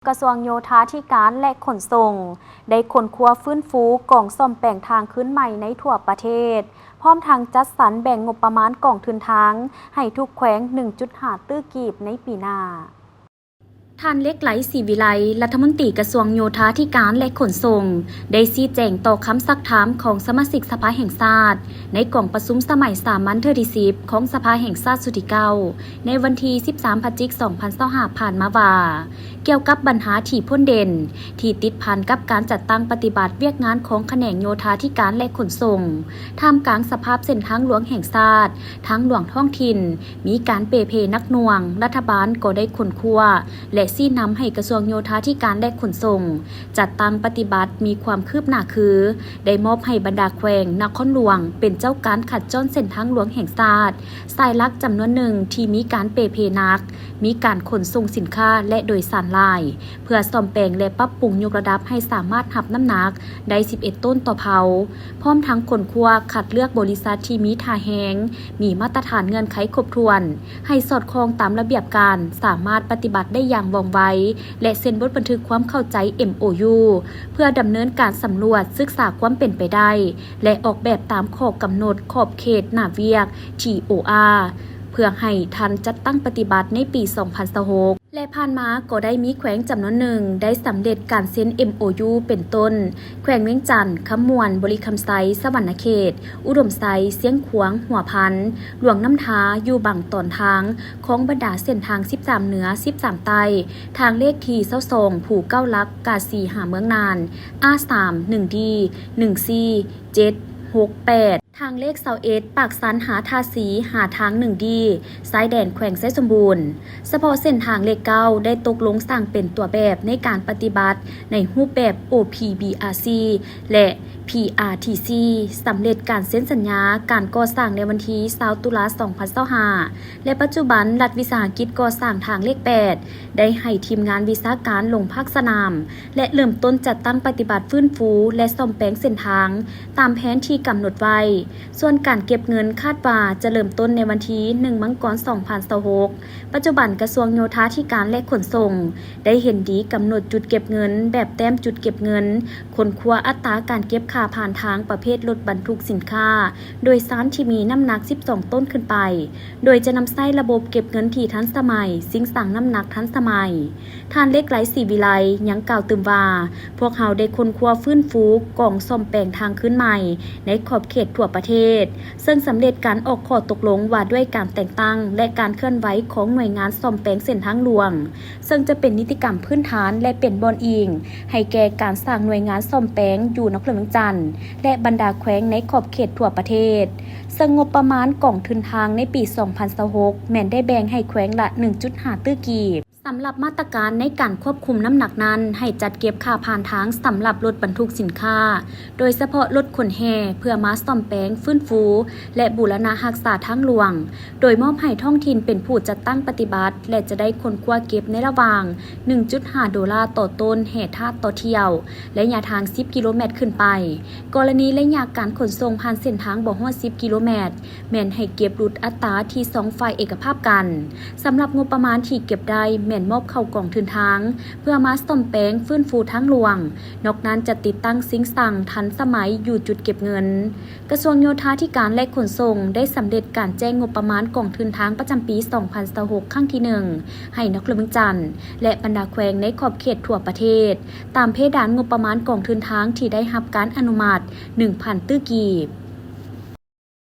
ກະຊວງໂຍທາທິການ ແລະ ຂົນສົ່ງ ໄດ້ຄົ້ນຄວ້າຟື້ນຟູກອງສ້ອມແປງທາງຄືນໃໝ່ໃນທົ່ວປະເທດ, ພ້ອມທັງຈັດສັນແບ່ງງົບປະມານກອງທຶນທາງໃຫ້ທຸກແຂວງ ໜຶ່ງຈຸດຫ້າຕື້ກີບໃນປີໜ້າ. ທ່ານ ເລັກໄລ ສີວິໄລ, ລັດຖະມົນຕີກະຊວງໂຍທາທິການ ແລະ ຂົນສົ່ງ ໄດ້ຊີ້ແຈງຕໍ່ຄຳຊັກຖາມຂອງສະມາຊິກສະພາແຫ່ງຊາດ ໃນກອງປະຊຸມສະໄໝສາມັນເທື່ອທີສິບ ຂອງສະພາແຫ່ງຊາດຊຸດທີເກົ້າ ໃນວັນທີສິບສາມ ພະຈິກ ສອງພັນຊາວຫ້າ ຜ່ານມາວ່າ ກ່ຽວກັບບັນຫາທີ່ພົ້ນເດັ່ນ ທີ່ຕິດພັນກັບການຈັດຕັ້ງປະຕິບັດວຽກງານຂອງຂະແໜງໂຍທາທິການ ແລະ ຂົນສົ່ງ ທ່າມກາງສະພາບເສັ້ນທາງຫຼວງແຫ່ງຊາດ, ທາງຫຼວງທ້ອງຖິ່ນ ມີການເປ່ເພໜັກໜ່ວງ, ລັດຖະບານກໍໄດ້ຄົ້ນຄວ້າ ແລະ ຊີ້ນຳໃຫ້ກະຊວງໂຍທາທິການ ແລະ ຂົນສົ່ງ ຈັດຕັ້ງປະຕິບັດມີຄວາມຄືບໜ້າຄື ໄດ້ມອບໃຫ້ບັນດາແຂວງ, ນະຄອນຫຼວງ ເປັນເຈົ້າການຂັດຈ້ອນເສັ້ນທາງຫຼວງແຫ່ງຊາດ ສາຍຫຼັກຈຳນວນໜຶ່ງທີ່ມີການເປ່ເພໜັກ, ມີການຂົນສົ່ງສິນຄ້າ ແລະ ໂດຍສານຫຼາຍ, ເພື່ອສ້ອມແປງ ແລະ ປັບປຸງຍົກລະດັບໃຫ້ສາມາດຮັບນ້ຳໜັກໄດ້ສິບເອັດໂຕນຕໍ່ເພົາ, ພ້ອມທັງຄົ້ນຄວ້າຄັດເລືອກບໍລິສັດທີ່ມີທ່າແຮງ, ມີມາດຕະຖານເງື່ອນໄຂຄົບຖ້ວນ, ໃຫ້ສອດຄ່ອງຕາມລະບຽບການ, ສາມາດປະຕິບັດໄດ້ຢ່າງວ່ອງໄວ ແລະ ເຊັນບົດບັນທຶກຄວາມເຂົ້າໃຈ ເອັມໂອຢູ ເພື່ອດຳເນີນການສຳຫຼວດ, ສຶກສາຄວາມເປັນໄປໄດ້ ແລະ ອອກແບບຕາມຂໍ້ກຳນົດຂອບເຂດໜ້າວຽກ ທີໂອອາ ເພື່ອໃຫ້ທັນຈັດຕັ້ງປະຕິບັດໃນປີສອງພັນຊາວຫົກ ແລະ ຜ່ານມາກໍໄດ້ມີແຂວງຈຳນວນໜຶ່ງໄດ້ສຳເລັດການເຊັນ ເອັມໂອຢູ ເປັນຕົ້ນ ແຂວງວຽງຈັນ, ຄຳມ່ວນ, ບໍລິຄຳໄຊ, ສະຫວັນນະເຂດ, ອຸດົມໄຊ, ຊຽງຂວາງ, ຫົວພັນ, ຫຼວງນ້ຳທາ, ຢູ່ບາງຕອນທາງຂອງບັນດາເສັ້ນທາງສິບສາມເໜືອ, ສິບສາມໃຕ້, ທາງເລກທີຊາວສອງ ພູເກົ້າຫຼັກ, ກາສີຫາເມືອງນານ, ອາສາມ ໜຶ່ງດີ ໜຶ່ງສີ່ ເຈັດ ຫົກ ແປດ, ທາງເລກຊາວເອັດ ປາກຊັນຫາທ່າສີ ຫາທາງໜຶ່ງດີ ຊາຍແດນແຂວງໄຊສົມບູນ. ສະເພາະເສັ້ນທາງເລກເກົ້າ ໄດ້ຕົກລົງສ້າງເປັນຕົວແບບໃນການປະຕິບັດໃນຮູບແບບ ໂອພີບີອາຊີ ແລະ ພີອາທີຊີ ສຳເລັດການເຊັນສັນຍາການກໍ່ສ້າງໃນວັນທີຊາວ ຕຸລາ ສອງພັນຊາວຫ້າ ແລະ ປັດຈຸບັນ ລັດວິສາຫະກິດກໍ່ສ້າງທາງເລກແປດ ໄດ້ໃຫ້ທີມງານວິຊາການລົງພາກສະໜາມ ແລະ ເລີ່ມຕົ້ນຈັດຕັ້ງປະຕິບັດຟື້ນຟູ ແລະ ສ້ອມແປງເສັ້ນທາງ ຕາມແຜນທີ່ກຳນົດໄວ້. ສ່ວນການເກັບເງິນຄາດວ່າຈະເລີ່ມຕົ້ນໃນວັນທີໜຶ່ງ ມັງກອນ ສອງພັນຊາວຫົກ. ປັດຈຸບັນກະຊວງໂຍທາທິການ ແລະ ຂົນສົ່ງ ໄດ້ເຫັນດີກຳນົດຈຸດເກັບເງິນ ແບບແຕ້ມຈຸດເກັບເງິນ, ຄົ້ນຄວ້າອັດຕາການເກັບຄ່າຜ່ານທາງປະເພດລົດບັນທຸກສິນຄ້າໂດຍສານທີ່ມີນ້ຳໜັກສິບສອງໂຕນຂຶ້ນໄປ, ໂດຍຈະນຳໃຊ້ລະບົບເກັບເງິນທີ່ທັນສະໄໝ, ຊິງສັງນ້ຳໜັກທັນສະໄໝ. ທ່ານ ເລັກໄລ ສີວິໄລ ຍັງກ່າວຕື່ມວ່າ, ພວກເຮົາໄດ້ຄົ້ນຄວ້າຟື້ນຟູກອງສ້ອມແປງທາງຄືນໃໝ່ໃນຂອບເຂດທົ່ວປະເທດ, ເຊິ່ງສຳເລັດການອອກຂໍ້ຕົກລົງວ່າດ້ວຍການແຕ່ງຕັ້ງ ແລະ ການເຄື່ອນໄຫວຂອງໜ່ວຍງານສ້ອມແປງເສັ້ນທາງຫຼວງ, ເຊິ່ງຈະເປັນນິຕິກຳພື້ນຖານ ແລະ ເປັນບ່ອນອີງໃຫ້ແກ່ການສ້າງໜ່ວຍງານສ້ອມແປງຢູ່ນະຄອນຫຼວງວຽງຈັນ ແລະ ບັນດາແຂວງໃນຂອບເຂດທົ່ວປະເທດ. ເຊິ່ງງົບປະມານກອງທຶນທາງໃນປີສອງພັນຊາວຫົກ ແມ່ນໄດ້ແບ່ງໃຫ້ແຂວງລະ ໜຶ່ງຈຸດຫ້າຕື້ກີບ. ສຳລັບມາດຕະການໃນການຄວບຄຸມນ້ຳໜັກນັ້ນ ໃຫ້ຈັດເກັບຄ່າຜ່ານທາງສຳລັບລົດບັນທຸກສິນຄ້າ, ໂດຍສະເພາະລົດຂົນແຮ່ ເພື່ອມາສ້ອມແປງ, ຟື້ນຟູ ແລະ ບູລະນະຮັກສາທາງຫຼວງ, ໂດຍມອບໃຫ້ທ້ອງຖິ່ນເປັນຜູ້ຈັດຕັ້ງປະຕິບັດ ແລະ ຈະໄດ້ຄົ້ນຄວ້າເກັບໃນລະຫວ່າງ ໜຶ່ງຈຸດຫ້າໂດລາຕໍ່ໂຕນແຮ່ທາດຕໍ່ຖ້ຽວ, ໄລຍະທາງສິບກິໂລແມັດຂຶ້ນໄປ. ກໍລະນີໄລຍະການຂົນສົ່ງຜ່ານເສັ້ນທາງບໍ່ຮອດສິບກິໂລແມັດ ແມ່ນໃຫ້ເກັບຫຼຸດອັດຕາທີ່ສອງຝ່າຍເອກະພາບກັນ. ສຳລັບງົບປະມານທີ່ເກັບໄດ້ແມ່ນມອບເຂົ້າກອງທຶນທາງ ເພື່ອມາສ້ອມແປງ, ຟື້ນຟູທາງຫຼວງ. ນອກນັ້ນຈະຕິດຕັ້ງຊິງສັງທັນສະໄໝຢູ່ຈຸດເກັບເງິນ. ກະຊວງໂຍທາທິການ ແລະ ຂົນສົ່ງ ໄດ້ສຳເລັດການແຈ້ງງົບປະມານກອງທຶນທາງປະຈຳປີສອງພັນຊາວຫົກ ຄັ້ງທີໜຶ່ງ ໃຫ້ນະຄອນຫຼວງວຽງຈັນ ແລະ ບັນດາແຂວງໃນຂອບເຂດທົ່ວປະເທດ ຕາມເພດານງົບປະມານກອງທຶນທາງທີ່ໄດ້ຮັບການອະນຸມັດ ໜຶ່ງພັນຕື້ກີບ.